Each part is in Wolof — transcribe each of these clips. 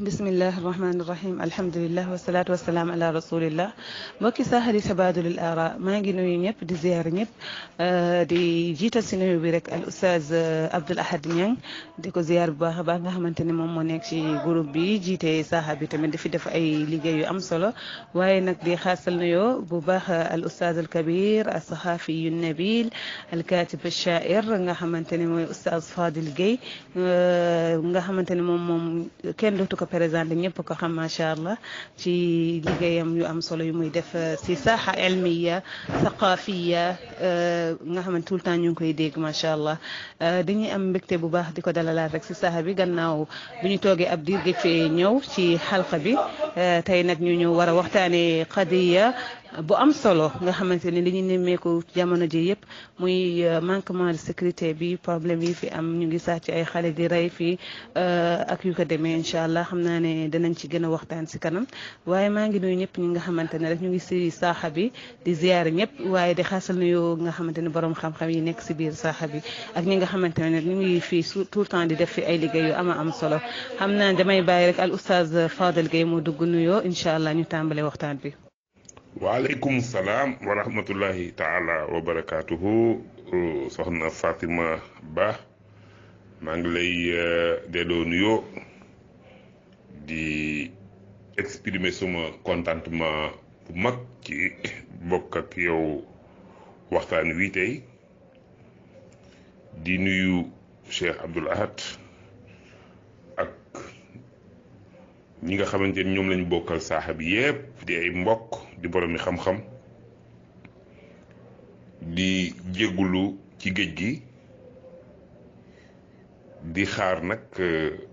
bismillahi rahmaani rahim alhamdulilah wasalaatu wasalaam ala rasulillah mbokki saaxali tabadulil ara maa ngi nuyu ñëpp di ziar ñëpp di jiital si nuyu bi rek al oustaz Abdoul Ahad Niang di ko ziar bu baax a baax nga xamante ne moom moo nekk ci groupe bi jiite saaxa bi tamit di fi def ay liggéey yu am solo waaye nag di xaasal nuyoo bu baax al oustaz al kabir al saxaafi yu nabil al katib al shaair nga xamante ne mooy oustaz Fadil Gueye nga xamante ne moom kenn dootu ko présenté ñëpp ko xam macha allah ci liggéeyam yu am solo yu muy def si saaxa ilmiya saqafiya nga xamante tout le temps ñu ngi koy dégg macha allah dañuy am mbégte bu baax di ko dalalaat rek si saaxa bi gannaaw bu ñu toogee ab diir géej fee ñëw ci xalqa bi tey nag ñu ñëw war a waxtaanee qadiya bu am solo nga xamante ne li ñu nemmeeku jamono ji yëpp muy manquement de sécurité bi problème yi fi am ñu ngi sàcc ay xale di rey fii ak yu ko demee incha allah xam naa ne danañ ci gën a waxtaan si kanam waaye maa ngi nuyu ñëpp ñi nga xamante ne rek ñu ngi si saaxa bi di ziyaare ñëpp waaye di xaasal nuyoo nga xamante ne borom xam-xam yi nekk si biir saaxa bi ak ñi nga xamante ne ñu ngi fii tout le temps di def fi ay liggéey yu ama am solo xam naa damay bàyyi rek al oustaz Fadel Gueye moo dugg nuyoo incha allah ñu tàmbale waxtaan bi. waaleykum salaam wa rahmatullahi taala wa barakaatuhu soxna Fatima Ba maa ngi lay delloo nuyoo di exprimer suma contentement bu mag ci bokk ak yow waxtaan wi tey di nuyu Cheikh Abdoul Ahad ak ñi nga xamante ni ñoom lañu bokkal saaxa bi yépp di ay mbokk di boromi xam-xam di jéggulu ci géej gi di xaar nag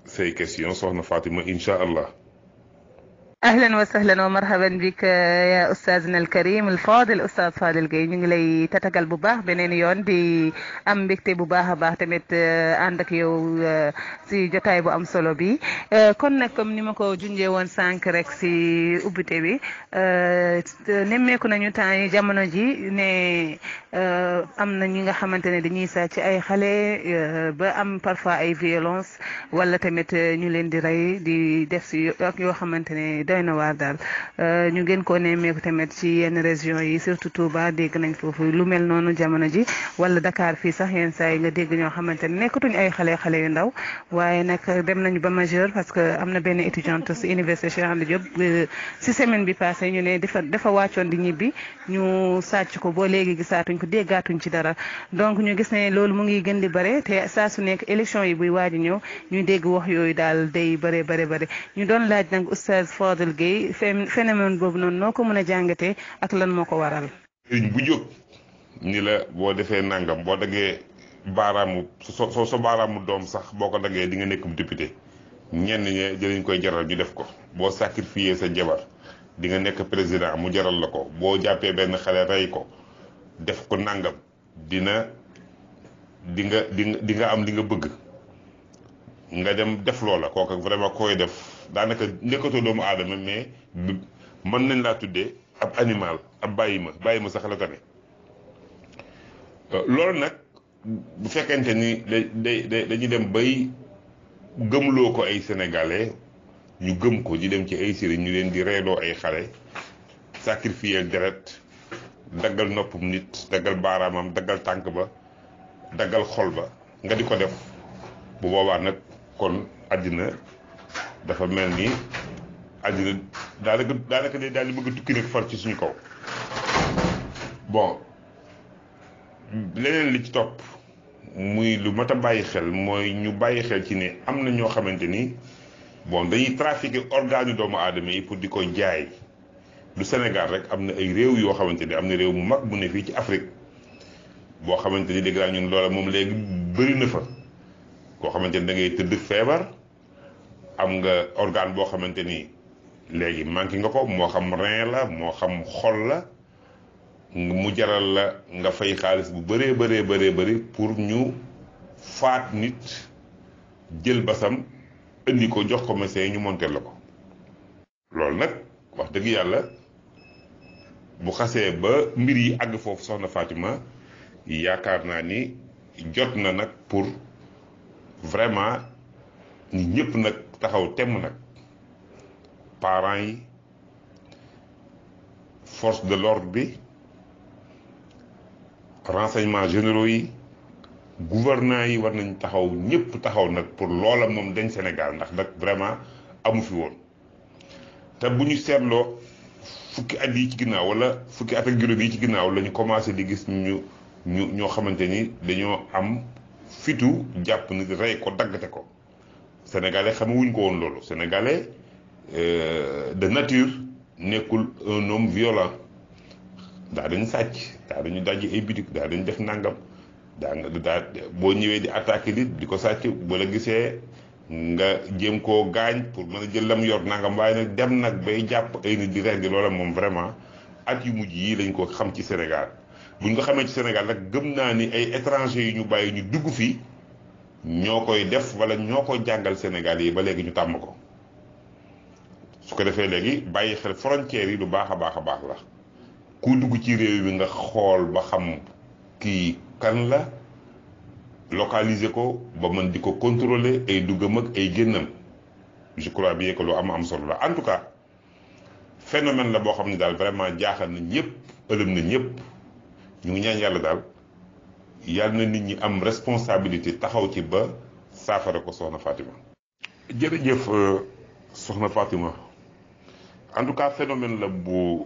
say question soxna Fatima incha allah. ahlan wa sahlan wa marhaban bik ya ustazna al karim al fadil ustaz Fadil Gueye ñu ngi lay tatagal bu baax beneen yoon di am mbégte bu baax a baax tamit ànd ak yow si jotaay bu am solo bi kon nag comme ni ma ko junjee woon sànq rek si ubbite bi nemmeeku nañu temps yi jamono ji ne am na ñi nga xamante ne dañuy sàcc ay xale ba am parfois ay violence wala tamit ñu leen di rey di def si ak yoo xamante ne doy na waar daal ñu gën koo nemmeeku tamit ci yenn région yi surtout Touba dégg nañ foofu lu mel noonu jamono ji wala Dakar fii sax yenn saa yi nga dégg ñoo xamante ne nekkatuñ ay xale yu ndaw waaye nag dem nañu ba majeur parce que am na benn étudiante si université Cheikh Anta Diop si semaine bi passé ñu ne dafa wàccoon di ñibbi ñu sàcc ko boo léegi gisaatuñ ko déggaatuñ ci dara donc ñu gis ne loolu mu ngi gën di bare te saa su nekk élection yi buy waaj ñëw ñuy dégg wax yooyu daal day bare ñu doon laaj nag oustaz Fadel Gueye phénomène boobu noonu noo ko mën a jàngatee ak lan moo ko waral. sëriñ bu jóg ni la boo defee nangam boo daggee baaraamu sa baaraamu doom sax boo ko daggee di nga nekk député ñenn ñi dinañ koy jaral ñu def ko boo sacrifier sa jabar di nga nekk président mu jaral la ko boo jàppee benn xale rey ko def ko nangam di nga am li nga bëgg nga dem def loola kooku vraiment koy def daanaka nekkatoo doomu aadama mais mën nañ laa tuddee ab animal ab bàyyi ma sax la tane loolu nag bu fekkente ni dañuy dem bay gëmloo ko ay sénégalais ñu gëm ko di dem ci ay sëriñ ñu leen di reeloo ay xale sacrifier deret daggal noppum nit daggal baaraamam daggal tànk ba daggal xol ba nga di ko def bu boobaa nag kon àddina dafa mel ni àddina daanaka day daal di bëgg tukki nag far ci suñu kaw bon leneen li ci topp muy lu mat a bàyyi xel mooy ñu bàyyi xel ci ne am na ñoo xamante ni bon dañuy trafiquer organe doomu aadama yi pour di ko jaay du Sénégal rek am na ay réew yoo xamante ni am na réew mu mag bu ne fii ci Afrique boo xamante ni dégg naa ñun loola moom léegi bëri na fa koo xamante ni da ngay tëdd feebar am nga organe boo xamante ni léegi manqué nga ko moo xam rein la moo xam xol la mu jaral la nga fay xaalis bu bëree bëri pour ñu faat nit jël basam indi ko jox ko médecin ñu monter la ko loolu nag wax dëgg yàlla bu xasee ba mbir yi àgg foofu soxna Fatima yaakaar naa ni jot na nag pour vraiment ñi ñëpp nag taxaw temm nag parents yi force de l'ordre bi renseignements généraux yi gouvernants yi war nañ taxaw ñëpp taxaw nag pour loola moom dañ Sénégal ndax nag vraiment amu fi woon te bu ñu seetloo fukki at yi ci ginnaaw wala fukki at ak juróom yi ci ginnaaw la ñu commencé di gis ñoo xamante ni dañoo am fitu jàpp ni rey ko daggate ko sénégalais xamewuñ ko woon loolu sénégalais de nature nekkul un homme violent daa dañu sàcc daa dañu dajji ay bitik daa dañu def nangam daa boo ñëwee di attaquer nit di ko sàcc ba la gisee nga jéem koo gaañ pour mën a jël lam yor nangam waaye nag dem nag bay jàpp ay nit di rendi loola moom vraiment at yu mujj yi lañ ko xam ci Sénégal buñ ko xamee ci Sénégal nag gëm naa ni ay étrangers yu ñu bàyyi ñu dugg fii ñoo koy def wala ñoo koy jàngal Sénégal yi ba léegi ñu tàmm ko su ko defee léegi bàyyi xel frontières yi lu baax a baax a baax la ku dugg ci réew mi nga xool ba xam kii kan la localiser ko ba mën di ko contrôler ay duggam ak ay génnam je crois bien que lu am solo la en tout cas phénomène la boo xam ne daal vraiment jaaxal na ñëpp ëlëm na ñëpp ñu ngi ñaan yàlla daal yàlla na nit ñi am responsabilité taxaw ci ba saafara ko soxna Fatima. jërëjëf soxna Fatima en tout cas phénomène la bu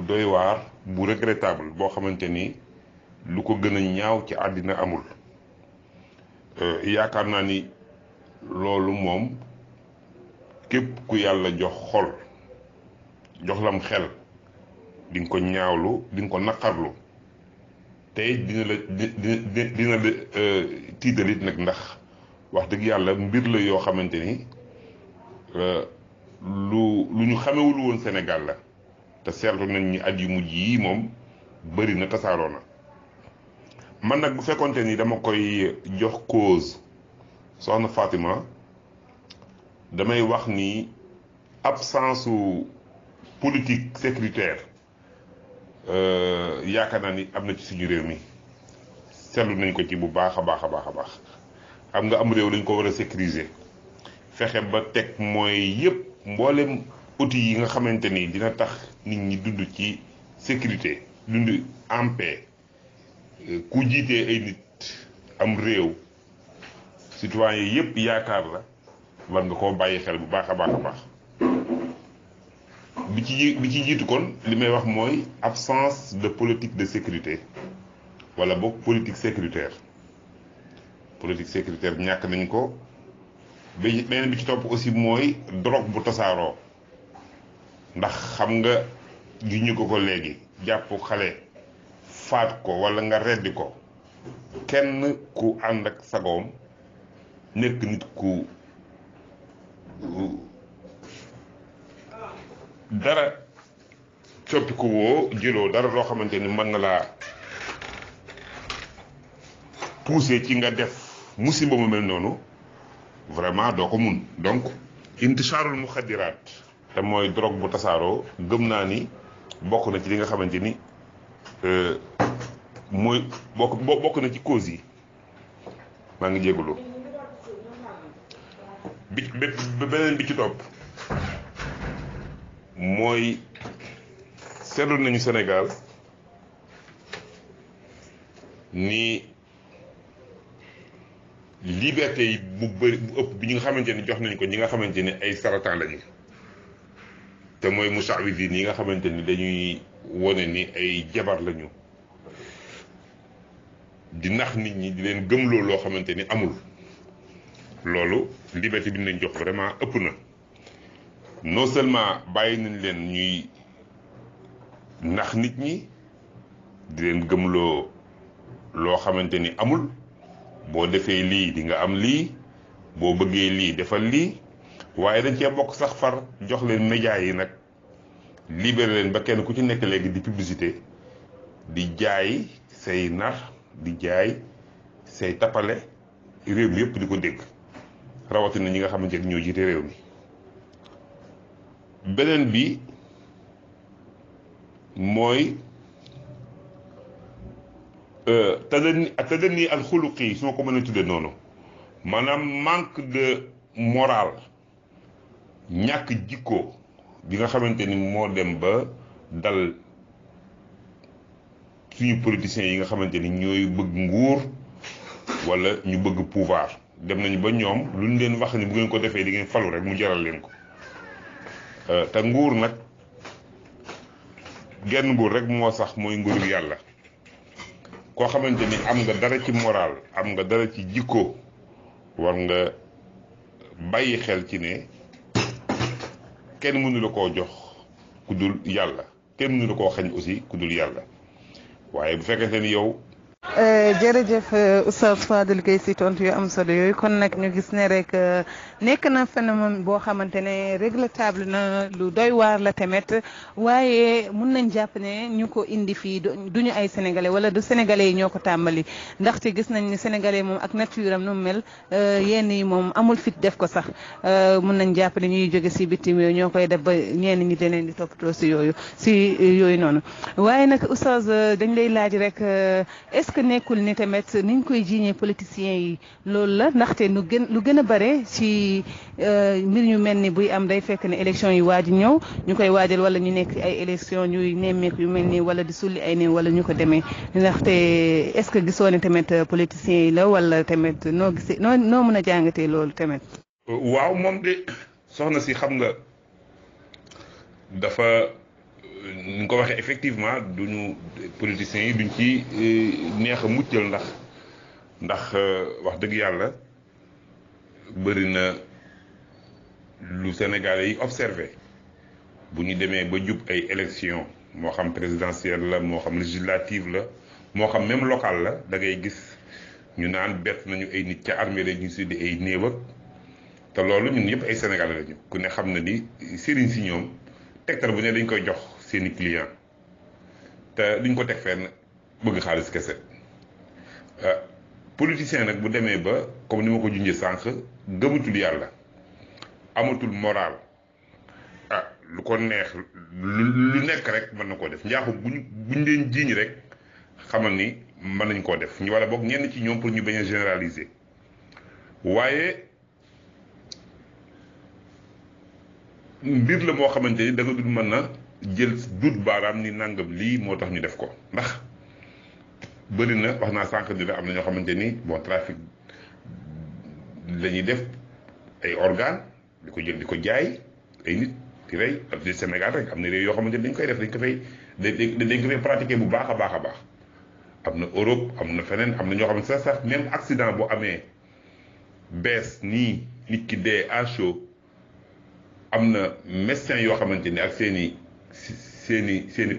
doy waar bu regrettable boo xamante ni lu ko gën a ñaaw ci àddina amul yaakaar naa ni loolu moom képp ku yàlla jox xol jox lam xel di nga ko ñaawlu di nga ko naqarlu te dina la tiitalit nag ndax wax dëgg yàlla mbir la yoo xamante ni lu ñu xamewul woon Sénégal la te seetlu nañ ni at yu mujj yi moom bëri na tasaaroo na man nag bu fekkonte ni dama koy jox cause soxna Fatima damay wax ni absence su politique sécuritaire yaakaar naa ni am na ci suñu réew mi seetlu nañ ko ci bu baax a baax a baax a baax xam nga am réew dañ ko war a sécuriser fexe ba teg mooy yëpp mboolem outils yi nga xamante ni dina tax nit ñi dund ci sécurité dund en paix ku jiitee ay nit am réew citoyen yëpp yaakaar la war nga koo bàyyi xel bu baax a baax a baax bi ci jiitu kon li may wax mooy absence de politique de sécurité wala boog politique sécuritaire ñàkk nañ ko beneen bi ci topp aussi mooy drogue bu tasaaroo ndax xam nga gi ñu ko léegi jàpp xale faat ko wala nga reddi ko kenn ku ànd ak sagoom nekk nit ku dara coppi ko woo jëloo dara loo xamante ni mën na laa pousser ci nga def musiba mu mel noonu vraiment doo ko mun donc intishaarul muxaddiraat te mooy drogue bu tasaaroo gëm naa ni bokk na ci li nga xamante ni mooy bokk na ci cause yi maa ngi jégalu beneen bi ci topp mooy seetlu nañu Sénégal ni liberté yi bu bëri bu ëpp bi ñi nga xamante ni jox nañ ko ñi nga xamante ni ay saratan lañu te mooy musaawidin yi nga xamante ni dañuy wone ni ay jabar lañu di nax nit ñi di leen gëmloo loo xamante ni amul loolu liberté bi nañ jox vraiment ëpp na non seulement bàyyi nañ leen ñuy nax nit ñi di leen gëmloo loo xamante ni amul boo defee lii di nga am lii boo bëggee lii defal lii waaye dañ cee bokk sax far jox leen média yi nag libéré leen ba kenn ku ci nekk léegi di publicité di jaay say nar di jaay say tappale réew mi yëpp di ko dégg rawatina ñi nga xamante ni ñoo jiite réew mi. beneen bi mooy tadani al xuluqi su ma ko mën a tuddee noonu maanaam manque de morale ñàkk jikko bi nga xamante ni moo dem ba dal suñu politiciens yi nga xamante ni ñooy bëgg nguur wala ñu bëgg pouvoir dem nañu ba ñoom lu ñu leen wax ni bu ngeen ko defee di ngeen falu rek mu jaral leen ko te nguur nag genn nguur rek moo sax mooy nguuru yàlla. koo xamante ni am nga dara ci moral am nga dara ci jikko war nga bàyyi xel ci ne kenn mënu la koo jox ku dul yàlla kenn mënu la koo xañ aussi ku dul yàlla waaye bu fekkente ni yow. jërëjëf Oustaz Fadel Gueye si tontu yu am solo yooyu kon nag ñu gis ne rek nekk na phénomène boo xamante ne regrettable na lu doy waar la tamit waaye mun nañ jàpp ne ñu ko indi fii duñu ay sénégalais wala du sénégalais yi ñoo ko tàmbali ndaxte gis nañ ni sénégalais moom ak nature am nu mu mel yenn yi moom amul fit def ko sax mun nañ jàpp ne ñuy jóge si bitim yooyu ñoo koy def ba ñenn ñi daneen di toppatoo si yooyu noonu waaye nag Oustaz dañ lay laaj rek est-ce que nekkul ni tamit niñ koy jiiñee politiciens yi loolu la ndaxte lu gën a bare ci mbir ñu mel ni buy am day fekk ne élection yi waaj ñëw ñu koy waajal wala ñu nekk ay élection ñuy nemmeeku yu mel nii wala di sulli ay néew wala ñu ko demee ndaxte est-ce que gisoo ne tamit politiciens yi la wala tamit noo gisee noo mën a jàngatee loolu tamit. waaw moom de soxna si xam nga dafa. ni nga ko waxee effectivement duñu politiciens yi duñ ci neex a muccal ndax wax dëgg yàlla bëri na lu Sénégalais yi observé bu ñu demee ba jub ay élections moo xam présidentielle la moo xam législative la moo xam même locale la da ngay gis ñu naan bett nañu ay nit ca armée la ñu tuddi ay néew ak te loolu ñun ñëpp ay Sénégalais lañu ku ne xam na ni sëriñ si ñoom tegtal bu ne dañ koy jox seeni client te duñ ko teg fenn bëgg xaalis kese politicien nag bu demee ba comme ni ma ko junjee sànq gëmatul yàlla amatul moral lu ko neex lu nekk rek mën na koo def njaaxum buñ leen jiiñ rek xamal ni mën nañ koo def ñu wala boog ñenn ci ñoom pour ñu bañ a généraliser waaye mbir la moo xamante ni da nga dul mën na jël dut baaraam ni nangam lii moo tax ñu def ko ndax bëri na wax naa sànq ni la am na ñoo xamante ni bon trafic la ñuy def ay organes di ko jël di ko jaay ay nit di rey ak di Sénégal rek am na réew yoo xamante ni dañ koy def dañ ko fay pratiquer bu baax a baax a baax am na Europe am na feneen am na ñoo xamante sax même accident bu amee bees nii nit ki dee à chaud am na médecin yoo xamante ni ak seeni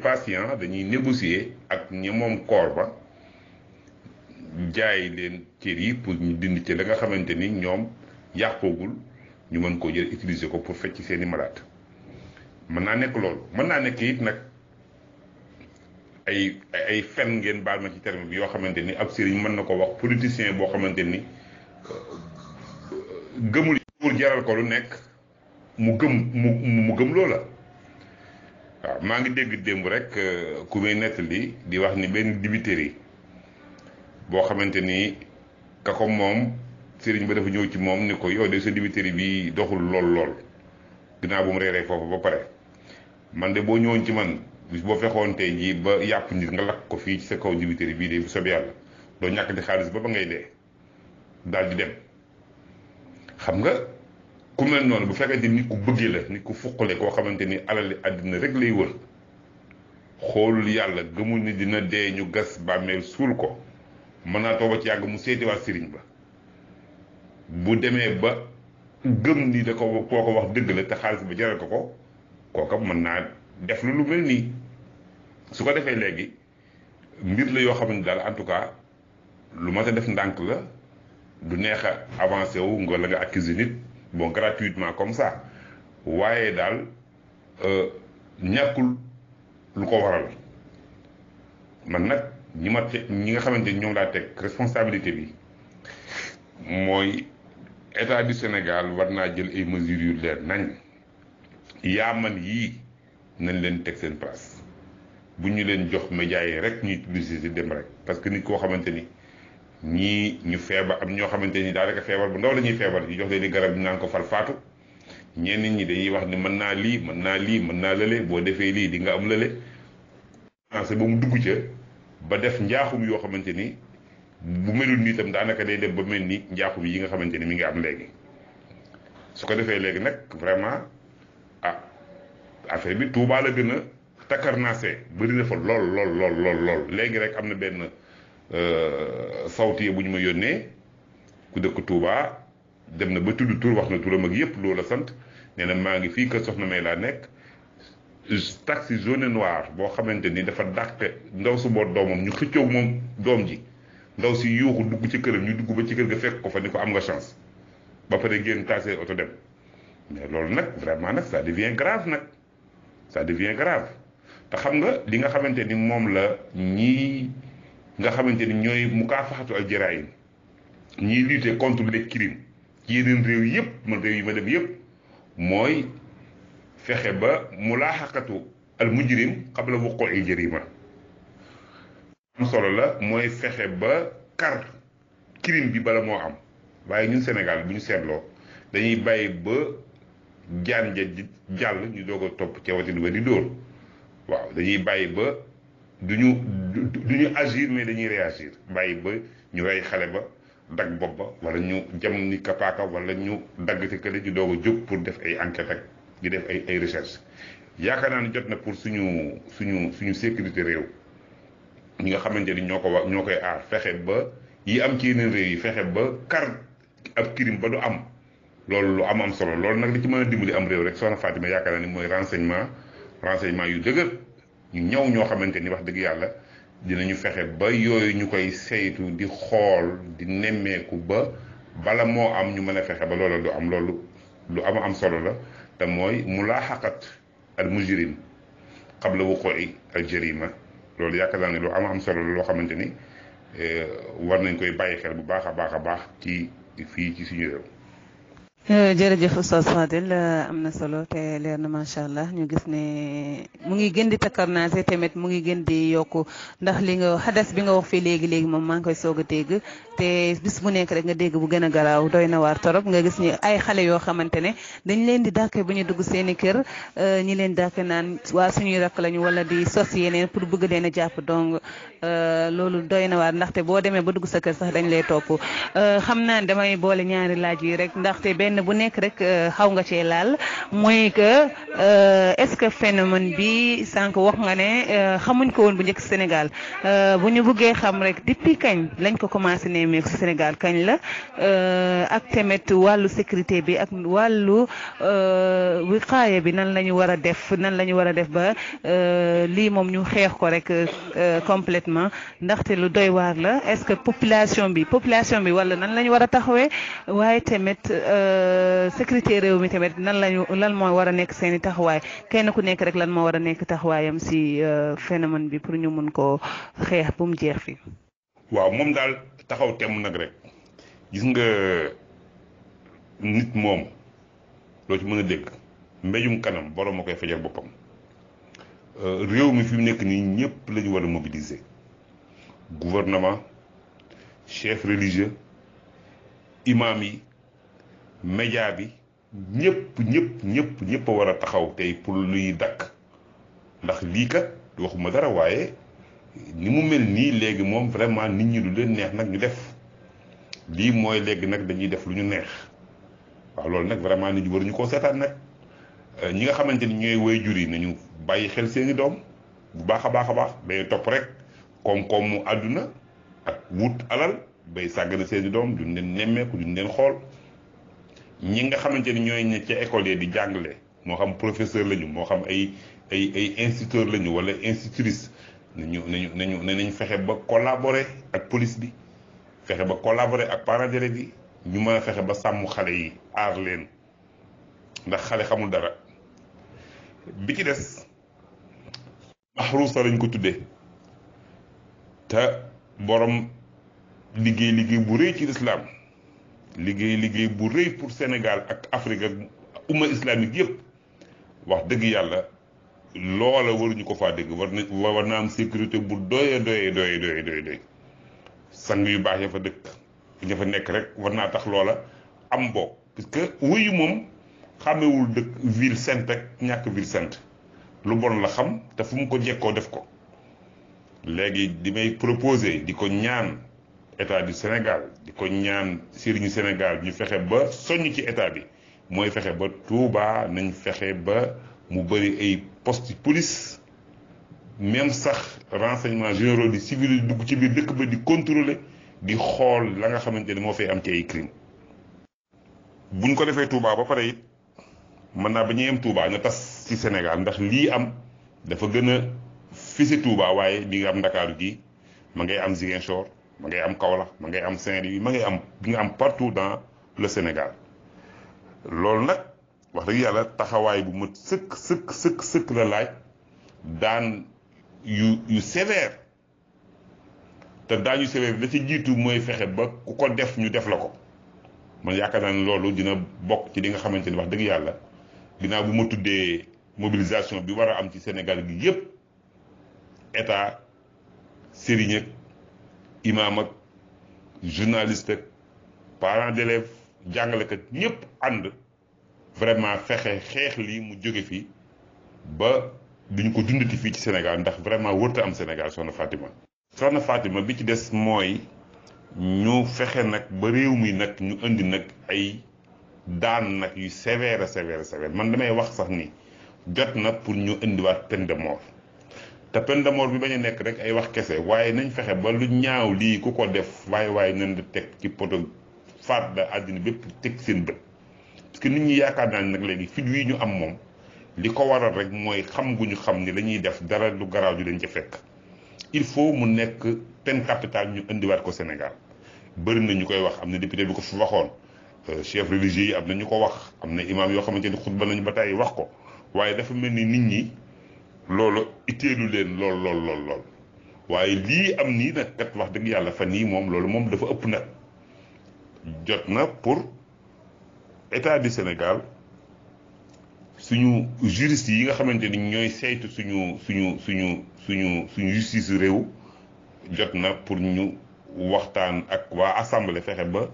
patient dañuy négocier ak ñi moom corps ba jaay leen cër yi pour ñu dindi ci la nga xamante ni ñoom yàqoogul ñu mën koo jël utiliser ko pour fecc seeni malade mën naa nekk loolu mën naa nekk it nag ay fen ngeen baal ma ci terme bi yoo xamante ni ab sëriñ mën na ko wax politicien boo xamante ni gëmul pour jaral ko lu nekk mu gëm loola waaw maa ngi dégg démb rek ku may nettali di wax ni benn dibiteri boo xamante ni ka ko moom sëriñ ba dafa ñëw ci moom ni ko yow de sa dibiteri bi doxul lool ginnaaw bu mu reeree foofu ba pare man de boo ñëwoon ci man bis boo fexoon tey jii ba yàpp nit nga lakk ko fii ci sa kaw dibiteri bii de bu soobee yàlla doo ñàkk di xaalis ba ngay dee daal di dem xam nga ku mel noonu bu fekkente nit ku bëggee la nit ku fuqale koo xamante ni alali àddina rek lay wër xoolul yàlla gëmul ni dina dee ñu gas bàmmeel suul ko mën naa toog ba ci yàgg mu seetiwaat sëriñ ba bu demee ba gëm ni da ko koo ko wax dëgg la te xaalis ba jaral ko kooka mën naa def lu mel nii su ko defee léegi mbir la yoo xamante daal en tout cas lu mat a def ndànk la du neex a avancé wu nga la nga accuser nit bon gratuitement comme ça waaye daal ñàkkul lu ko waral man nag ñi nga xamante ni ñoom laa teg responsabilité bi mooy état du Sénégal war naa jël ay mesures yu leer nañ yaa man yii nañ leen teg seen place bu ñu leen jox médias yi rek ñuy publicité dem rek parce que nit koo xamante ni ñii ñu feebar am ñoo xamante ni daanaka feebar bu ndaw la ñuy feebar ñu jox leen di garab ñu naan ko fal faatu ñenn ñi dañuy wax ne mën naa lii mën naa lii mën naa lële boo defee lii di nga am lële commencé ba mu dugg ca ba def njaaxum yoo xamante ni bu melul nii itam daanaka day dem ba mel ni njaaxum yi nga xamante ni mi ngi am léegi su ko defee léegi nag vraiment ah affaire bi Touba la gën a takkarnaase bëri na fa lool léegi rek am na benn sawtiye bu ñu ma yónnee ku dëkk Touba dem na ba tudd tur wax na turam ak yëpp loolu la sant nee na maa ngi fii kër Soxna May laa nekk taxi jaune noir boo xamante ni dafa dàq ndaw su boot doomam ñu xëccoog moom doom ji ndaw si yuuxu dugg ci këram ñu dugg ba ci kër ga fekk ko fa ni ko am nga chance ba pare génn taasee oto dem mais loolu nag vraiment nag ça devient grave nag ça devient grave te xam nga li nga xamante ni moom la ñii nga xamante ni ñooy mukaafaxatu al jaraayim ñiy lutter contre les crimes ci yeneen réew yëpp man réew yi ma dem yëpp mooy fexe ba mulaaxaqatu al mujrim qabla wuquu'il jarima am solo la mooy fexe ba kar crime bi bala moo am waaye ñun Sénégal bu ñu seetloo dañuy bàyyi ba jaan ja jàll ñu doog a topp ceewatin ba di dóor waaw dañuy bàyyi ba duñu agir mais dañuy réagir bàyyi ba ñu rey xale ba dagg bopp ba wala ñu jam ni kapaaka wala ñu dagg ci kële di doog a jóg pour def ay enquête ak di def ay recherche yaakaar naa ni jot na pour suñu sécurité réew ñi nga xamante ni ñoo koy aar fexe ba yi am ci yeneen réew yi fexe ba kar ab crime ba du am loolu lu am solo loolu nag li ci mën a dimbali am réew rek soxna Fatima yaakaar naa ni mooy renseignement yu dëgër ñu ñëw ñoo xamante ni wax dëgg yàlla dinañu fexe ba yooyu ñu koy saytu di xool di nemmeeku ba bala moo am ñu mën a fexe ba loolu du am loolu lu am solo la te mooy mulaaxaqat al mujrim qabla wuquu'i al jarima loolu yaakaar naa ne lu am solo la loo xamante ni war nañ koy bàyyi xel bu baax a baax ci fii ci suñu réew. jërëjëf Oustaz Fadel am na solo te leer na macha allah ñu gis ne mu ngi gën di takkarnaase tamit mu ngi gën di yokku ndax li nga xadas bi nga wax fii léegi moom maa ngi koy soog a dégg te bis bu nekk rek nga dégg bu gën a garaaw doy na waar torop nga gis ni ay xale yoo xamante ne dañ leen di dàkke bu ñu dugg seen i kër ñi leen dàkke naan waa suñuy rakk lañu wala di sos yeneen pour bëgg leen a jàpp donc loolu doy na waar ndaxte boo demee ba dugg sa kër sax dañ lay topp xam naa damay boole ñaari laaj yi rek ndaxte benn bu nekk rek xaw nga cee laal mooy que est-ce que phénomène bi sànq wax nga ne xamuñ ko woon bu njëkk Sénégal bu ñu bëggee xam rek depuis kañ lañ ko commencé nemmeeku Sénégal kañ la ak tamit wàllu sécurité bi ak wàllu wiqaaya bi nan la ñu war a def ba lii moom ñu xeex ko rek complètement ndaxte lu doy waar la est-ce que population bi wala nan la ñu war a taxawee waaye tamit sécurité réew mi tamit lan moo war a nekk seen i taxawaay kenn ku nekk rek lan moo war a nekk taxawaayam si phénomène bi pour ñu mun koo xeex bu mu jeex fi. waaw moom daal taxaw temm nag rek gis nga nit moom loo ci mën a dégg mbéjum kanam borom moo koy fajal boppam réew mi fi mu nekk nii ñëpp la ñu war a mobiliser gouvernement chef religieux imam yi média bi ñëpp a war a taxaw tey pour luy dakk ndax lii kat waxuma dara waaye ni mu mel nii léegi moom vraiment nit ñi lu leen neex nag ñu def lii mooy léegi nag dañuy def lu ñu neex waaw loolu nag vraiment nit ñi waruñu koo seetaan nag ñi nga xamante ni ñooy waajur yi nañu bàyyi xel seeni doom bu baax a baax day topp rek koom-koomu àdduna ak wut alal bay sàggana seeni doom duñ leen nemmeeku duñ leen xool ñi nga xamante ni ñooy ne ca école yi di jàngale moo xam professeur lañu moo xam ay instituteur lañu wala institutrice nañ fexe ba collaborer ak police bi fexe ba collaborer ak parents d'élèves yi ñu mën a fexe ba sàmm xale yi aar leen ndax xale xamul dara bi ci des maxruusa lañ ko tuddee te borom liggéey bu rëy ci lislaam liggéey bu rëy pour Sénégal ak Afrique ak umma islamique yëpp wax dëgg yàlla loola waruñu ko faa dégg war na am sécurité bu doy sang yu baax ya fa dëkk ña fa nekk rek war naa tax loola am bokk parce que wuyu moom xàmmewul dëkk ville sainte ak ñàkk ville sainte lu bon la xam te fu mu ko jekkoo def ko. léegi di may proposer di ko ñaan état du Sénégal di ko ñaan sëriñu Sénégal ñu fexe ba soññ ci état bi mooy fexe ba Touba nañ fexe ba mu bëri ay poste police même sax renseignement généraux di civil yi dugg ci biir dëkk ba di contrôler di xool la nga xamante ne moo fay am ci ay crime buñ ko defee Touba ba pare it mën naa ba ñuy am Touba na tas ci Sénégal ndax lii am dafa gën a fisi Touba waaye di nga am Ndakaaru gi ma ngay am Ziguinchor ma ngay am Kaolack ma ngay am Saint-Louis ma ngay am di nga am partout dans le Sénégal loolu nag wax dëgg yàlla taxawaay bu mat sëkk la laaj daan yu sévère te daan yu sévère la ci jiitu mooy fexe ba ku ko def ñu def la ko man yaakaar naa ne loolu dina bokk ci li nga xamante ni wax dëgg yàlla ginnaaw bu ma tuddee mobilisation bi war a am ci Sénégal gi yépp état sëriñ ak imam ak journaliste ak parents d'élèves jàngalekat ñëpp ànd vraiment fexe xeex lii mu jóge fi ba duñ ko dundati fii ci Sénégal ndax vraiment wërta am Sénégal soxna Fatima bi ci des mooy ñu fexe nag ba réew mi nag ñu indi nag ay daan nag yu sévère man damay wax sax ni jot na pour ñu indiwaat peine de mort te peine de mort bi bañ a nekk rek ay wax kese waaye nañ fexe ba lu ñaaw lii ku ko def waaye nañ la teg ci poto faat la àddina bépp teg seen bët parce que nit ñi yaakaar naa ne nag léegi fit wi ñu am moom li ko waral rek mooy xam gu ñu xam ni lañuy def dara lu garaaw ju leen ca fekk il faut mu nekk peine capitale ñu indiwaat ko Sénégal bëri na ñu koy wax am na député bi ko fi waxoon chef religieux yi am na ñu ko wax am na imam yoo xamante ni xutba nañu ba tey wax ko waaye dafa mel ni nit ñi loolu itteelu leen lool waaye lii am nii nag kat wax dëgg yàlla fan yii moom loolu moom dafa ëpp nag jot na pour état du Sénégal suñu juriste yi nga xamante ni ñooy saytu suñu justice réew jot na pour ñu waxtaan ak waa assemblée fexe ba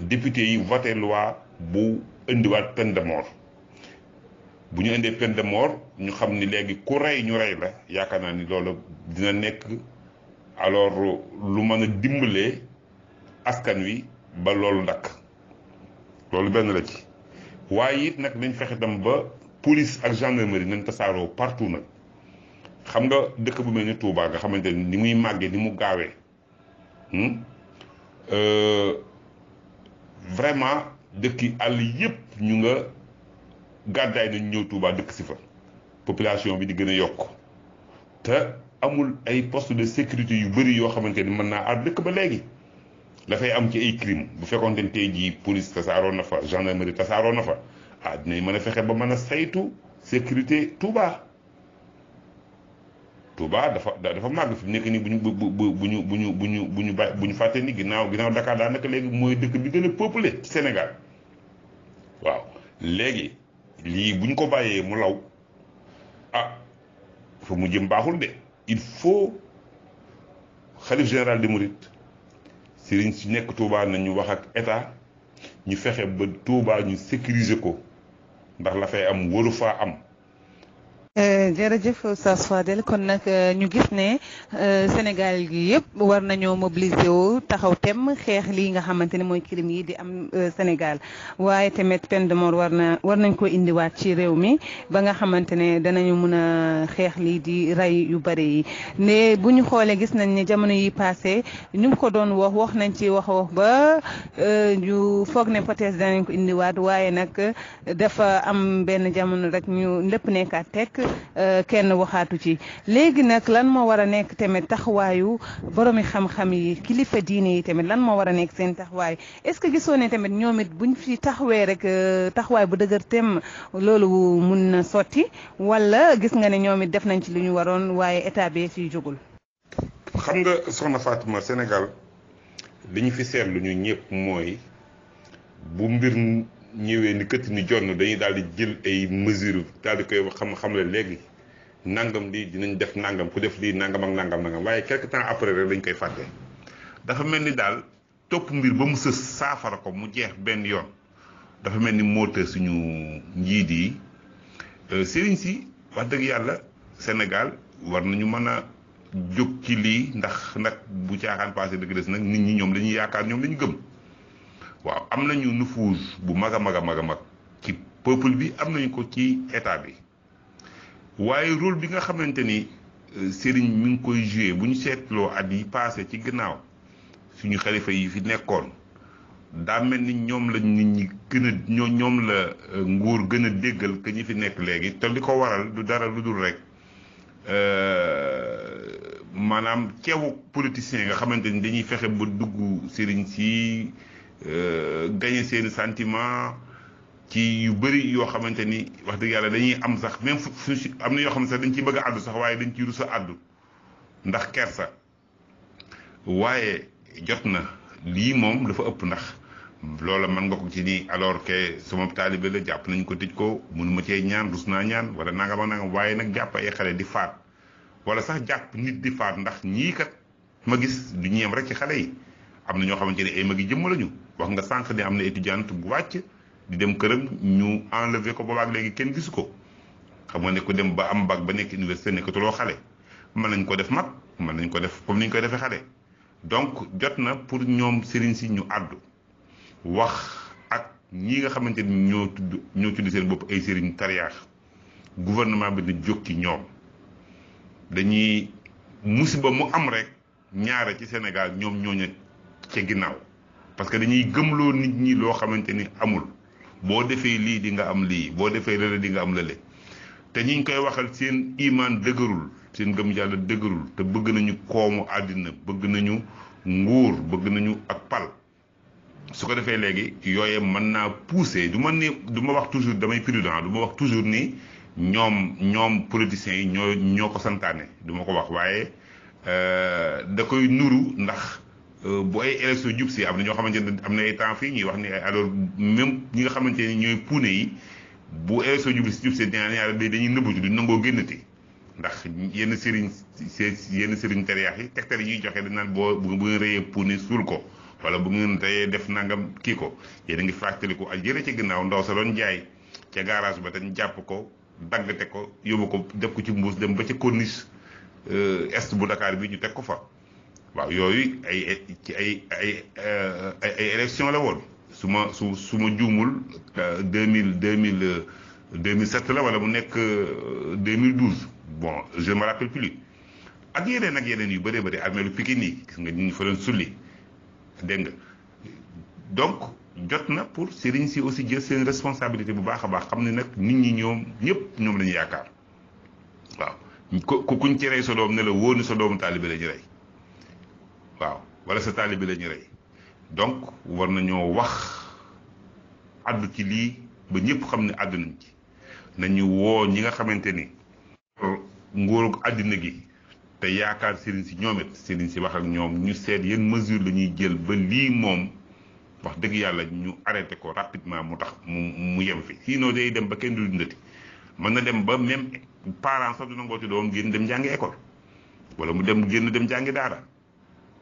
député yi voté loi bu indiwaat peine de mort bu ñu indee peine de mort ñu xam ni léegi ku rey ñu rey la yaakaar naa ni loolu dina nekk alors lu mën a dimbalee askan wi ba loolu ndakk loolu benn la ci waaye it nag nañ fexe tam ba police ak gendarmerie nañ tasaaroo partout nag xam nga dëkk bu mel ni Touba nga xamante ni muy màggee ni mu gaawee vraiment dëkki àll yépp ñu nga gàddaay nañ ñëw Touba dëkk si fa population bi di gën a yokk te amul ay poste de sécurité yu bëri yoo xamante ni mën naa aar dëkk ba léegi dafay am ci ay crime bu fekkoon ne tey jii police tasaaroo na fa gendarmerie tasaaroo na fa dinañ mën a fexe ba mën a saytu sécurité Touba dafa màgg fi mu nekk nii bu ñu fàtte ni ginnaaw Dakar daanaka léegi mooy dëkk bi gën a peuplé ci Sénégal waaw léegi lii bu ñu ko bàyyee mu law fa mu jëm baaxul de il faut xalif général des mourides sëriñ si nekk Touba nañu wax ak état ñu fexe ba Touba ñu sécuriser ko ndax la fay am waru faa am. jërëjëf Oustaz Fadel kon nag ñu gis ne Sénégal gi yëpp war nañoo mobiliser wu taxaw tem xeex lii nga xamante ne mooy crime yi di am Sénégal waaye tamit peine de mort war nañ ko indiwaat ci réew mi ba nga xamante ne danañu mun a xeex lii di rey yu bëri yi ne bu ñu xoolee gis nañ ne jamono yi passé ñu ngi ko doon wax nañ ci wax ba ñu foog ne peut-être danañ ko indiwaat waaye nag dafa am benn jamono rek ñu lépp nekkaat tekk kenn waxaatu ci léegi nag lan moo war a nekk tamit taxawaayu boromi xam-xam yi kilifa diine yi tamit lan moo war a nekk seen taxawaay est-ce que gisoo ne tamit ñoom it buñ fi taxawee rek taxawaay bu dëgër tem loolu mun na sotti wala gis nga ne ñoom it def nañ ci li ñu waroon waaye état bi fi jógul. xam nga soxna Fatima Sénégal li ñu fi seetlu ñu ñëpp mooy bu mbir ñëwee ni këtt ni jonn dañuy daal di jël ay mesures daal di koy xam le léegi nangam lii dinañ def nangam ku def lii nangam ak nangam waaye quelque temps après rek dañ koy fàtte dafa mel ni daal topp mbir ba mu sës saafara ko mu jeex benn yoon dafa mel ni moteur suñu njiit yi sëriñ si wax dëgg yàlla Sénégal war nañu mën a jóg ci lii ndax nag bu caaxaan passé dëgg des nag nit ñi ñoom lañuy yaakaar ñoom lañu gëm waaw am nañu nufuus bu mag a mag a mag a mag ci peuple bi am nañu ko ci état bi waaye rôle bi nga xamante ni sëriñ mi ngi koy joué bu ñu seetloo at yi passé ci gannaaw suñu xalifa yi fi nekkoon daa mel ni ñoom la nit ñi gën a ñoom la nguur gën a déggal que ñi fi nekk léegi te li ko waral du dara lu dul rek maanaam ceewu politicien nga xamante ni dañuy fexe ba dugg sëriñ si gagné seeni sentiment ci yu bëri yoo xamante ni wax dëgg yàlla dañuy am sax même fu am na yoo xam ne sax dañ ciy bëgg a àddu sax waaye dañ ciy rus a àddu ndax kersa waaye jot na lii moom dafa ëpp ndax loola mën nga ko ci ni alors que sama taalibe la jàpp nañ ko tëj ko mënuma cee ñaan rus naa ñaan wala nangam ak nangam waaye nag jàpp ay xale di faat wala sax jàpp nit di faat ndax ñii kat ma gis du ñu yem rek ci xale yi am na ñoo xamante ne ay mag yi jëmm lañu wax nga sànq ne am na étudiante bu wàcc di dem këram ñu enlever ko boobaak léegi kenn gisu ko xam nga ne ko dem ba am bac ba nekk université nekkatuloo xale mën nañ ko def mag mën nañ ko def comme ni ñu koy defee xale donc jot na pour ñoom sëriñ si ñu àddu wax ak ñi nga xamante ni ñoo tudd seen bopp ay sëriñ tariyaax gouvernement bi na jóg ci ñoom dañuy musiba mu am rek ñaare ci Sénégal ñoom ñooñu ca ginnaaw parce que dañuy gëmloo nit ñi loo xamante ni amul boo defee lii di nga am lii boo defee lële di nga am lële te ñi ñu koy waxal seen imaan dëgërul seen gëm yàlla dëgërul te bëgg nañu koomu àddina bëgg nañu nguur bëgg nañu ak pal su ko defee léegi yooye mën naa pousser du ma wax toujours damay prudent du ma wax toujours ni ñoom politiciens yi ñoo ko santaane du ma ko wax waaye da koy nuru ndax bu ay élection jub si am na ñoo xamante ne am na ay temps fii ñuy wax ni alors même ñi nga xamante ni ñooy puune yi bu élection jub si ñaar dañuy nëbbatu du nangoo génnati ndax yenn sëriñ teriyaax yi tegtal yi ñuy joxe dañ naan bu ngeen rëyee puune suul ko wala bu ngeen teyee def nangam kii ko yéen a ngi fàttaliku ak jëre ci ginnaaw ndaw sa doon jaay ca garage ba te ñu jàpp ko daggate ko yóbbu ko def ko ci mbuus dem ba ca corniche est bu Dakar bi ñu teg ko fa waaw yooyu ay élection la woon su ma juumul 2007 la wala mu nekk 2012 bon je me rappelle plus ak yeneen yu bëree bëri armée lu Pikine yi gis nga ñu fa doon sulli dégg nga donc jot na pour sëriñ si aussi jël seen responsabilité bu baax a baax xam ne nag nit ñi ñoom ñëpp ñoom la ñu yaakaar waaw kuñ ci rey sa doom ne la wóor ni sa doomu taalibe la ñu rey waaw wala sa taalibe la ñu rey donc war nañoo wax addu ci lii ba ñëpp xam ne àddu nañ ci nañu woo ñi nga xamante ni nguuru àddina gi te yaakaar sëriñ si ñoom it sëriñ si wax ak ñoom ñu seet yan mesure la ñuy jël ba lii moom wax dëgg yàlla ñu arrêté ko rapidement mu tax mu yem fi sinon day dem ba kenn du dundati mën na dem ba même parents sax du nangooti doom génn dem jàngi école wala mu dem jàngi daara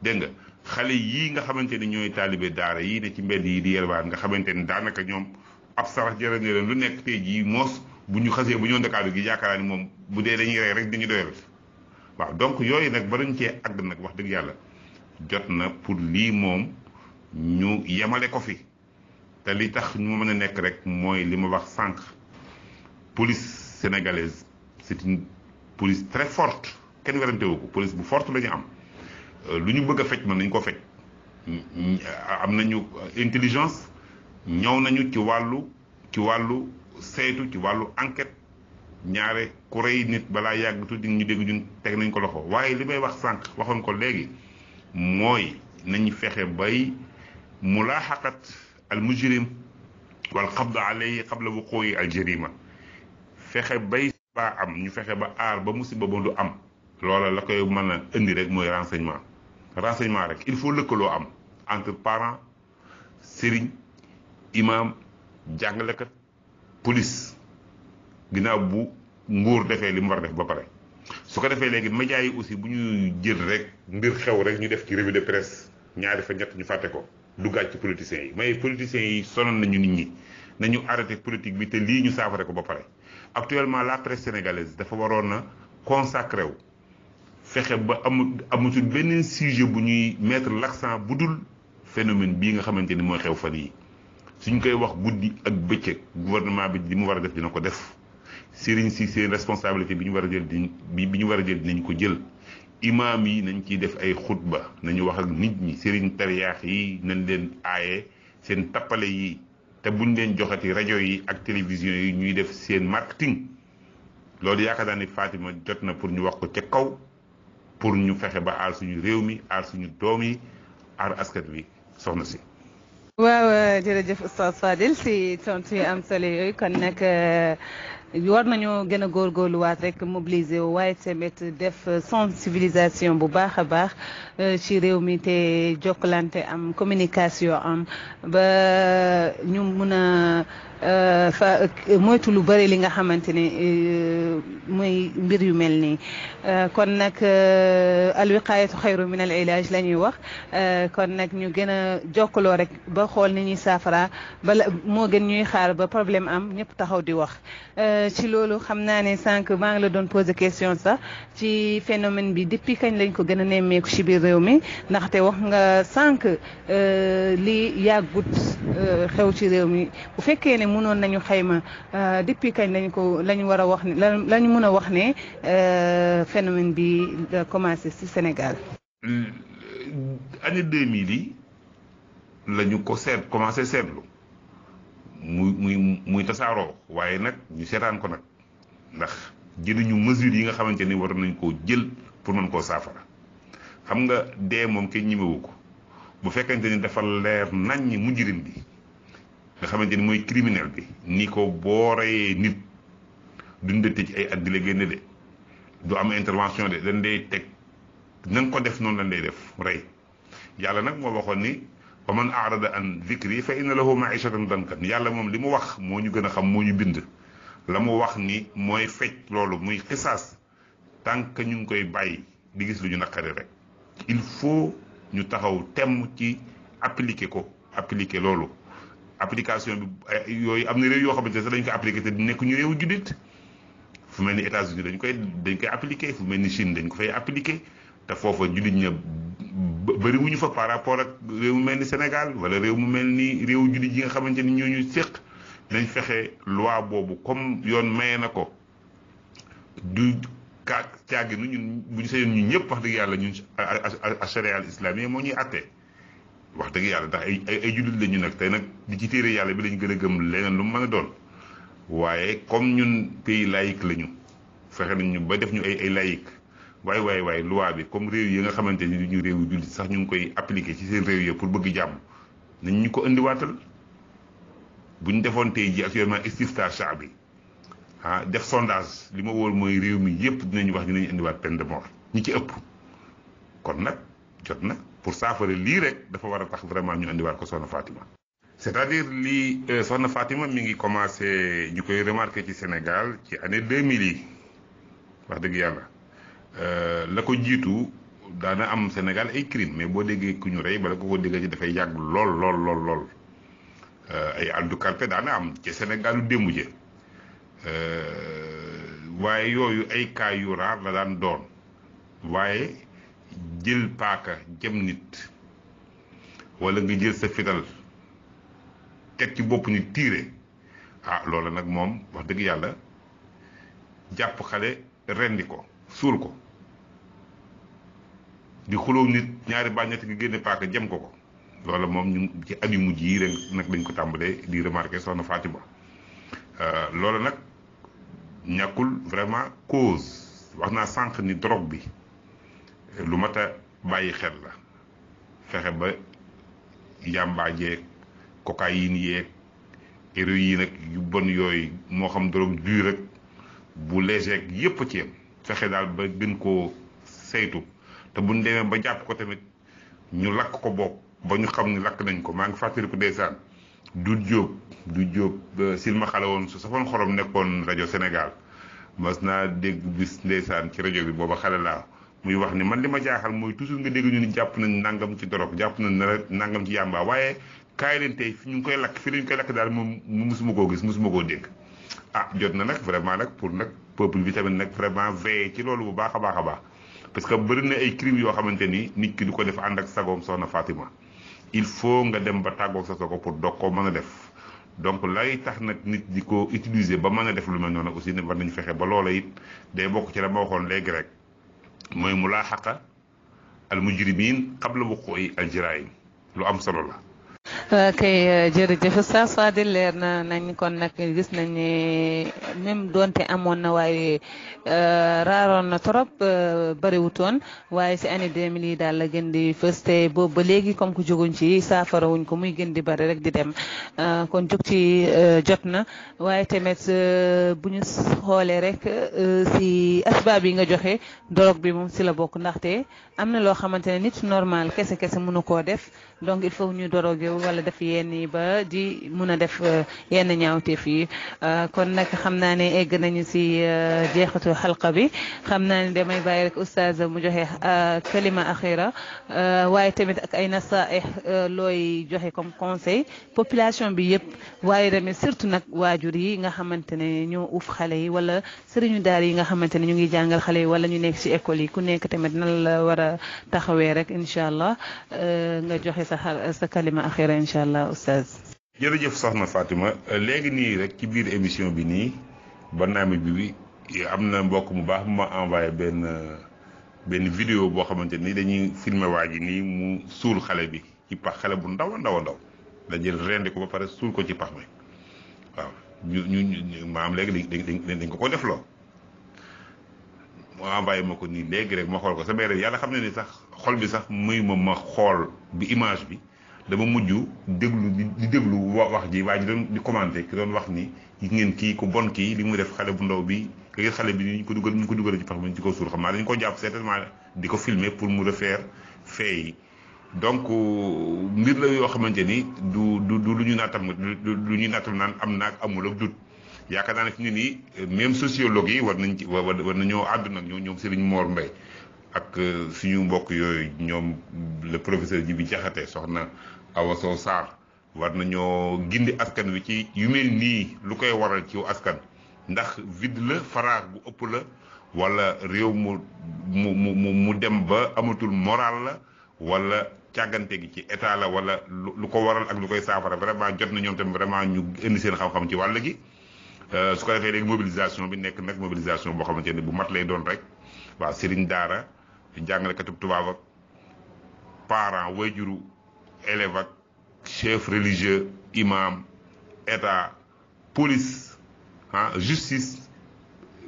dégg nga xale yii nga xamante ni ñooy taalibe daara yii ne ci mbedd yi di yelwaan nga xamante ni daanaka ñoom ab sarax jërë ne leen lu nekk tey jii moos bu ñu xasee bu ñëw Ndakaaru gi yaakaar ni moom bu dee dañuy rey rek dañu doyal waaw donc yooyu nag ba dañ cee àgg nag wax dëgg yàlla jot na pour lii moom ñu yemale ko fi te li tax ñu mën a nekk rek mooy li ma wax sànq police sénégalaise c'est une police très forte kenn werante wu ko police bu forte la ñu am lu ñu bëgg a fecc mën nañu ko fecc am nañu intelligence ñëw nañu ci wàllu saytu ci wàllu enquête ñaare ku rey nit balaa yàgg tuuti ñu dégg ñun teg nañ ko loxo waaye li may wax sànq waxoon ko léegi mooy nañu fexe bay mulaaxaqat al mujrim wal qabd alayhi qabla wuqu'i al jarima fexe bay ba am ñu fexe ba aar ba musiba ba du am loola la koy mën a indi rek mooy renseignement rek il faut lëkkaloo am entre parents sëriñ imam jàngalekat police ginnaaw bu nguur defee li mu war a def ba pare su ko defee léegi médias yi aussi bu ñu jël rek mbir xew rek ñu def ci revue de presse ñaari fa ñett ñu fàtte ko duggaat ci politiciens yi mais politiciens yi sonal nañu nit ñi nañu arrêté politique bi te lii ñu saafara ko ba pare. Actuellement la presse sénégalaise dafa waroon na consacré wu fexe ba amatul beneen sujet bu ñuy mettre l'accent bu dul phénomène bii nga xamante ni mooy xew fan yi suñ koy wax guddi ak bëccëg gouvernement bi li mu war a def dina ko def sëriñ si seen responsabilité bi ñu war a jël bi ñu war a jël dinañ ko jël imaam yi nañ ciy def ay xutba nañu wax ak nit ñi sëriñ tariyaax yi nañ leen aaye seen tappale yi te buñ leen joxati rajo yi ak télévision yi ñuy def seen marketing loolu yaakaar naa ni Fatima jot na pour ñu wax ko ca kaw pour ñu fexe ba aar suñu réew mi aar suñu doom yi aar askan wi soxna si. waaw jërëjëf Oustaz Fadil si tontu yu am solo yooyu kon nag war nañoo gën a góorgóorluwaat rek mobiliser wu waaye tamit def sensibilisation bu baax a baax ci réew mi te jokkalante am communication am ba ñu mun a moytu lu bëri li nga xamante ne muy mbir yu mel nii kon nag alwiqaayatu xayru min al ilaaj la ñuy wax kon nag ñu gën a jokkaloo rek ba xool ni ñuy saafara bala moo gën ñuy xaar ba problème am ñëpp taxaw di wax ci loolu xam naa ne sànq maa ngi la doon poser question sax ci phénomène bi depuis kañ lañ ko gën a nemmeeku ci biir réew mi ndaxte wax nga sànq li yàggut xew ci réew mi bu fekkee ne mënoon nañu xayma depuis kañ lañu war a wax ne lañu mën a wax ne phénomène bi commencé ci Sénégal. année 2000 yi lañu ko commencé seetlu muy tasaaroo waaye nag ñu seetaan ko nag ndax jëluñu mesures yi nga xamante ni war nañ koo jël pour mën koo saafara xam nga dee moom kenn ñemewu ko bu fekkente ni dafa leer naññ mujjirim bi nga xamante ni mooy criminel bi ni ko boo reyee nit duñ la tëj ay at di la génne de du am intervention de dañ lay teg na nga ko def noonu lañ lay def rey yàlla nag moo waxoon ni wa man arada an dhikri fa inna lahu maishatan dankan yàlla moom li mu wax moo ñu gën a xam moo ñu bind la mu wax ni mooy fecc loolu muy xisaas tant que ñu ngi koy bàyyi di gis lu ñu naqari rek il faut ñu taxaw temm ci appliquer loolu application bi yooyu am na réew yoo xamante ne sax dañ ko appliquer te nekk ñu réewu juddit fu mel ni États-Unis dañ koy appliquer fu mel ni Chine dañ ko fay appliquer te foofa jullit ña bëri wuñu fa par rapport ak réew mu mel ni Sénégal wala réew mu mel ni réewu jullit yi nga xamante ni ñooñu séq nañ fexe loi boobu comme yoon maye na ko du caagi nu ñun bu ñu sañoon ñun ñëpp wax dëgg yàlla ñun charia al islamiyya moo ñuy àttee wax dëgg yàlla ndax ay jullit la ñu nag tey nag di ci téere yàlla bi lañ gën a gëm leneen lu mu mën a doon waaye comme ñun pays laïque la ñu fexe nañ ñu ba def ñu ay laïque waaye loi bi comme réew yi nga xamante ni ñu réewu jullit sax ñu ngi koy appliquer ci seen réew yi pour bëgg jàmm nañ ñu ko indiwaatal bu ñu defoon tey ji actuellement istifta shaabi def sondage li ma wóor mooy réew mi yépp dinañu wax dinañ indiwaat peine de mort ñi ci ëpp kon nag jot na pour saafara lii rek dafa war a tax vraiment ñu indiwaat ko soxna Fatima. c'est-à-dire lii soxna Fatima mi ngi commencé ñu koy remarqué ci Sénégal ci année 2000 yi wax dëgg yàlla la ko jiitu daana am Sénégal ay crime mais boo déggee ku ñu rey bala ko déggee ci dafay yàgg lool ay addu kalpe daana am ci Sénégalu démb je waaye yooyu ay cas yu raar la daan doon waaye jël paaka jëm nit wala nga jël sa fital teg ci bopp nit tiire loolu nag moom wax dëgg yàlla jàpp xale rendi ko suul ko di xuloo nit ñaari bàññeeti nga génne paaka jëm ko loolu moom ñu ci at yu mujj yi rek nag dañ ko tàmbalee di remarqué soxna Fatima loolu nag ñàkkul vraiment cause wax naa sànq ni drogue bi lu mat a bàyyi xel la fexe ba yàmbaa jeeg cocaïne yeeg héroïne ak yu bon yooyu moo xam drogue dure rek bu léger yépp ci yam fexe daal ba gën koo saytu te buñ demee ba jàpp ko tamit ñu lakk ko bopp ba ñu xam ni lakk nañ ko maa ngi fàttaliku ndeysaan du jóob silma xale woon su safoon xorom nekkoon rajo Sénégal mas naa dégg bis ndeysaan ci rajo bi booba xale laa muy wax ni man li ma jaaxal mooy toujours nga dégg ñu ni jàpp nañ nangam ci dorog jàpp nañ nangam ci yàmbaa waaye kaay leen tey ñu ngi koy lakk fii lañ koy lakk daal moom musuma koo gis musuma koo dégg. jot na nag vraiment nag pour nag peuple bi tamit nag vraiment veiller ci loolu bu baax a baax a baax parce que bëri na ay crimes yoo xamante ni nit ki du ko def ànd ak sagoom soxna Fatima il faut nga dem ba tàggoog sa sago pour doog koo mën a def donc lay tax nag nit di ko utiliser ba mën a def lu mel noonu aussi ne war nañu fexe ba loola it day bokk ci la ma waxoon léegi rek mooy mulaaxaqa al mujrimin qabla wuqu'i al jaraim lu am solo la. kay jërëjëf Oustaz Fadil leer na nañ kon nag gis nañ ne même donte amoon na waaye raaroon na trop bëriwutoon waaye si année 2000 yi daal la gën di fës te boobu ba léegi comme que jóguñ ci saafara wuñ ko muy gën di bëri rek di dem kon jóg ci jot na waaye tamit bu ñu xoolee rek si asbaab yi nga joxe dorog bi moom si la bokk ndaxte am na loo xamante ne nit normal kese mënu koo def donc il faut ñu doroge wala def yenn yi ba di mun a def yenn ñaawteef yi kon nag xam naa ne egg nañu si jeexatu xalqa bi xam naa ne damay bàyyi rek oustaz mu joxe kalima axira waaye tamit ak ay nasaaih looy joxe comme conseil population bi yëpp waaye tamit surtout nag waajur yi nga xamante ne ñoo uuf xale yi wala sëriñu daar yi nga xamante ne ñu ngi jàngal xale yi wala ñu nekk ci école yi ku nekk tamit nan la war a taxawee rek incha allah nga joxe sa kalima axira incha allah oustaz. jërëjëf soxna Fatima léegi nii rek ci biir émission bi nii barnaamij bi am na mbokk mu baax mu ma envoyé benn vidéo boo xamante ni dañuy filmer waa ji nii mu suul xale bi ci pax xale bu ndaw a ndaw a ndaw la jël rendi ko ba pare suul ko ci pax mi waaw ñu maam léegi dañ ko def loo mu envoyé ma ko nii léegi rek ma xool ko sama yàlla xam ne ni sax xol bi sax muy ma xool bi image bi dama mujj déglu wax ji waa ji doon di commenté ki doon wax ni gis ngeen kii ku bon kii li muy def xale bu ndaw bi nga gis xale bi ni ñu ko dugal ci pax mi ci ko suul xam naa dañu ko jàpp certainement di ko filmer pour mu refaire fait yi donc mbir la yoo xamante ni du lu ñu naatam lu ñuy naatam naan am naag amul ak dut yaakaar naa ne fi ne nii même sociologue yi war nañoo àddu nag ñoom Serigne Mor Mbaye ak suñu mbokk yooyu ñoom le professeur Djibi Diakhaté soxna Awa Sow Sarr war nañoo gindi askan wi ci yu mel nii lu koy waral ci askan ndax vide la faraax bu ëpp la wala réew mu dem ba amatul moral la wala càggante gi ci état la wala lu ko waral ak lu koy saafara vraiment jot na ñoom tamit vraiment ñu indi seen xam-xam ci wàll gi su ko defee léegi mobilisation bi nekk nag mobilisation boo xamante ne bu mat lay doon rek waaw Serigne Daara jàngalekatub tubaab ak parent wayjuru élève ak chef religieux imam état police justice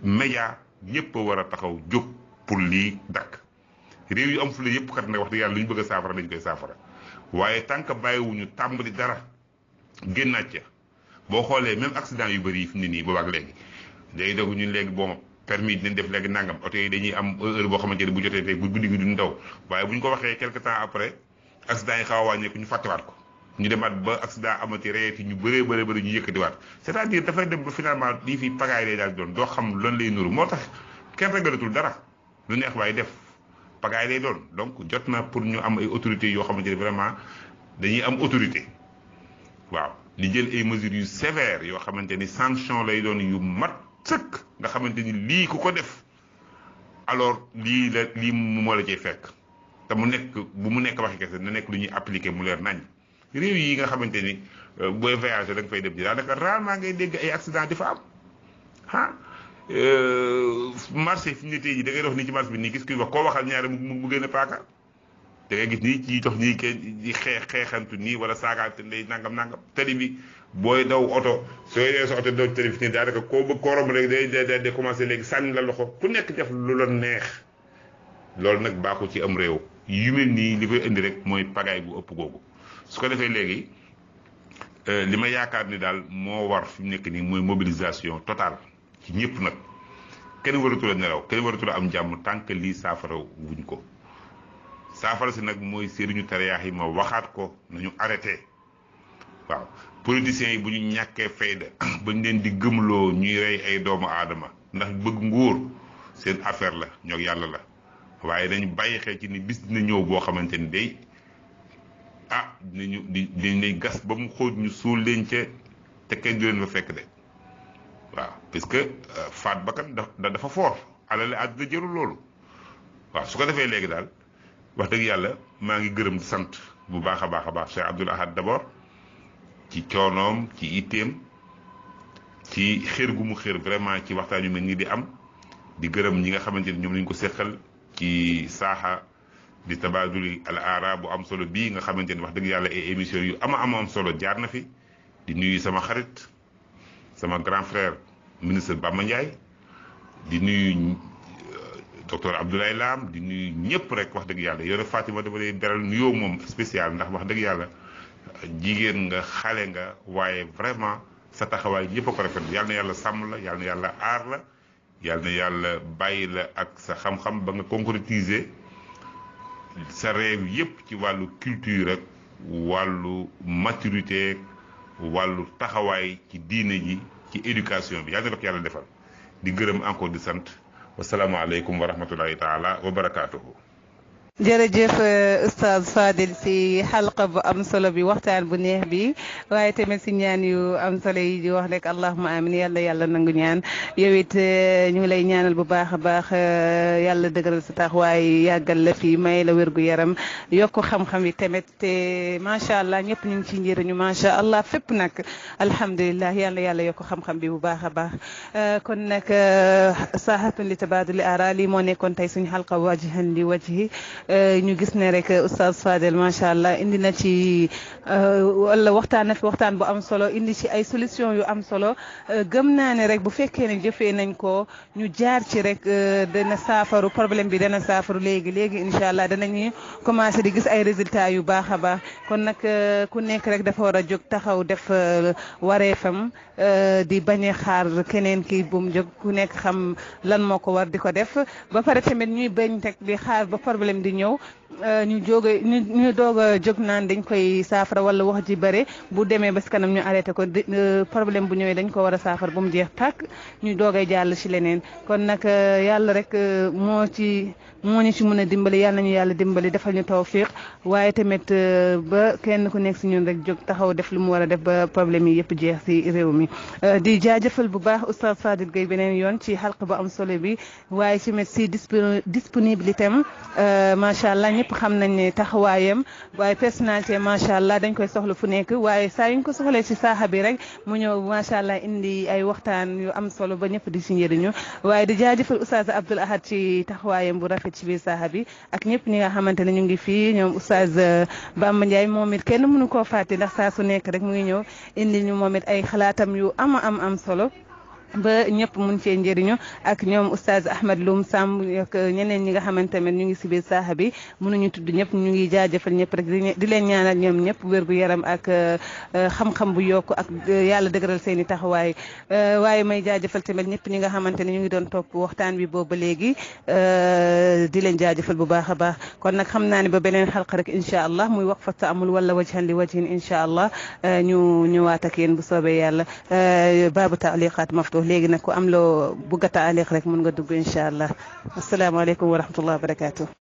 média ñëpp a war a taxaw jóg pour lii dakk réew yu am fule yëpp kat nag wax dëgg yàlla lu ñu bëgg a saafara dañ koy saafara waaye tant que bàyyiwuñu tàmbali dara génnaat ca boo xoolee même accident yu bëri yi fi mu ne nii boobaak léegi dogu ñun léegi bon permis dinañ def léegi nangam oto yi dañuy am heure boo xamante ne bu jotee tey bu guddi gi duñ daw waaye bu ñu ko waxee quelque temps après accident yi xaw a wàññeeku ñu fàttewaat ko ñu demaat ba accident amati reeti ñu bëree bëri ñu yëkkatiwaat c'est-à-dire dafay dem ba finalement lii fi pagaay lay daal doon doo xam lan lay nuru moo tax kenn régalatul dara lu neex waaye def pagaay lay doon donc jot na pour ñu am ay autorités yoo xamante ne vraiment dañuy am autorité waaw di jël ay mesures yu sévères yoo xamante ni sanction lay doon yu mat sëkk nga xamante ni lii ku ko def alors lii moo la cay fekk te mu nekk bu mu nekk waxi kese na nekk lu ñuy appliquer mu leer nañ réew yi nga xamante ni booy voyager da nga fay dem ci daanaka rarement ngay dégg ay accident di fa am marché fi ñu ne tey jii da ngay dox nii ci marché bi nii gis kuy wax koo waxal ñaare mu gën a paaka da ngay gis nii ci dox nii kenn di xeexantu nii wala saagaante lay nangam tali bi booy daw oto sooy dee sa oto daw tali fi nii daanaka koo bëgg koo romb léegi day commencé léegi sànni la loxo ku nekk def lu la neex loolu nag baaxul ci am réew yu mel nii li koy indi rek mooy pagaay bu ëpp googu su ko defee léegi li ma yaakaar ni daal moo war fi mu nekk nii mooy mobilisation totale ci ñëpp nag kenn waratul a nelaw kenn waratul a am jàmm tant que lii saafara wuñ ko saafara si nag mooy sëriñu tariyaax yi ma waxaat ko nañu arrêté waaw politiciens yi bu ñu ñàkkee fayda ba ñu leen di gëmloo ñuy rey ay doomu aadama ndax bëgg nguur seen affaire la ñoo yàlla la waaye dañu bàyyi xel ci ni bis dina ñëw boo xamante ni day ah dinañ lay gas ba mu xóot ñu suul leen ca te kenn du leen fa fekk de waaw parce que faat bakkan dafa foor alal àdduna jërul loolu waaw su ko defee léegi daal wax dëgg yàlla maa ngi gërëm di sant bu baax a baax Cheikh Abdoul Ahad d'abord ci coonoom ci itteem ci xër gu mu xër vraiment ci waxtaan yu mel nii di am di gërëm ñi nga xamante ni ñoom lañ ko seqal ci saaxa di tabaaduli al aara bu am solo bii nga xamante ni wax dëgg yàlla ay émission yu am solo jaar na fi di nuyu sama xarit sama grand frère ministre Bamba Ndiaye di nuyu docteur Abdoulaye Lam di nuyu ñëpp rek wax dëgg yàlla yore Fatima dama lay beral nuyoo moom spécial ndax wax dëgg yàlla jigéen nga xale nga waaye vraiment sa taxawaay ñëpp a ko rafet yàlla na yàlla sàmm la yàlla na yàlla aar la yàlla na yàlla bàyyi la ak sa xam-xam ba nga concrétiser sa rêve yëpp ci wàllu culture rek wàllu maturité wàllu taxawaay ci diine ji ci éducation bi yàlla na ko yàlla defal di gërëm encore di sant wasalaamaaleykum wa rahmatullahi taala wa barakaatuhu. jërëjëf Oustaz Fadel si xalqa bu am solo bi waxtaan bu neex bi waaye tamit si ñaan yu am solo yi di wax rek allahuma amin yàlla nangu ñaan yow it ñu ngi lay ñaanal bu baax a baax yàlla dëgëral sa taxawaay yàggal la fi may la wérgu yaram yokk xam-xam yi tamit te macha allah ñëpp ñu ngi ci njëriñu macha allah fépp nag alhamdulilah yàlla yokk xam-xam bi bu baax a baax kon nag saahatun li tabaaduli aara lii moo nekkoon tey suñu xalqa wajhan li wajhi ñu gis ne rek Oustaz Fadel macha allah indi na ci wala waxtaan na fi waxtaan bu am solo indi ci ay solution yu am solo gëm naa ne rek bu fekkee ne jëfee nañ ko ñu jaar ci rek dana saafaru problème bi dana saafaru léegi incha allah danañu commencé di gis ay résultats yu baax a baax kon nag ku nekk rek dafa war a jóg taxaw def wareefam di bañ a xaar keneen ki bu mu jóg ku nekk xam lan moo ko war di ko def ba pare tamit ñuy bañ rek di xaar ba problème di ñëw ñu doog a jóg naan dañ koy saafara wala wax ji bare bu demee ba si kanam ñu arrêté ko problème bu ñëwee dañ ko war a saafara ba mu jeex tàkk ñu doogay jàll ci leneen kon nag yàlla rek moo ñu ci mën a dimbali yàlla nañu yàlla dimbali defal ñu tawfiq waaye tamit ba kenn ku nekk si ñun rek jóg taxaw def lu mu war a def ba problème yi yëpp jeex si réew mi di jaajëfal bu baax Oustaz Fadel Gueye beneen yoon ci xalq bu am solo bi waaye tamit si disponibilité am macha allah ñëpp xam nañ ne taxawaayam waaye personnalité macha allah dañ koy soxla fu nekk waaye saa yuñ ko soxlee si saaxa bi rek mu ñëw macha allah indi ay waxtaan yu am solo ba ñëpp di si njëriñu waaye di jaajëfal Oustaz Abdoul Ahad ci taxawaayam bu rafet ci biir saaxa bi ak ñëpp ñi nga xamante ne ñu ngi fii ñoom Oustaz Bamba Ndiaye moom it kenn mënu koo fàtte ndax saa su nekk rek mu ngi ñëw indi ñu moom it ay xalaatam yu am solo ba ñëpp mun cee njëriñu ak ñoom Oustaz Ahmed Loum Samb ak ñeneen ñi nga xamante ne ñu ngi si biir saaxa bi mënuñu tudd ñëpp ñu ngi jaajëfal ñëpp rek di leen ñaanal ñoom ñëpp wér gu yaram ak xam-xam bu yokku ak yàlla dëgëral seen i taxawaay waaye may jaajëfal tamit ñëpp ñi nga xamante ne ñu ngi doon topp waxtaan bi boobu ba léegi di leen jaajëfal bu baax a baax kon nag xam naa ne ba beneen xalqa rek incha allah muy waqfa taamul wala wajhan li wajhin incha allah ñu ñëwaat ak yéen bu soobee yàlla baabu taaliqaat maftuh léegi nag ku am loo bëgg a taaliq rek mun nga dugg incha allah asalaamaaleykum wa rahmatullah wa barakaatu.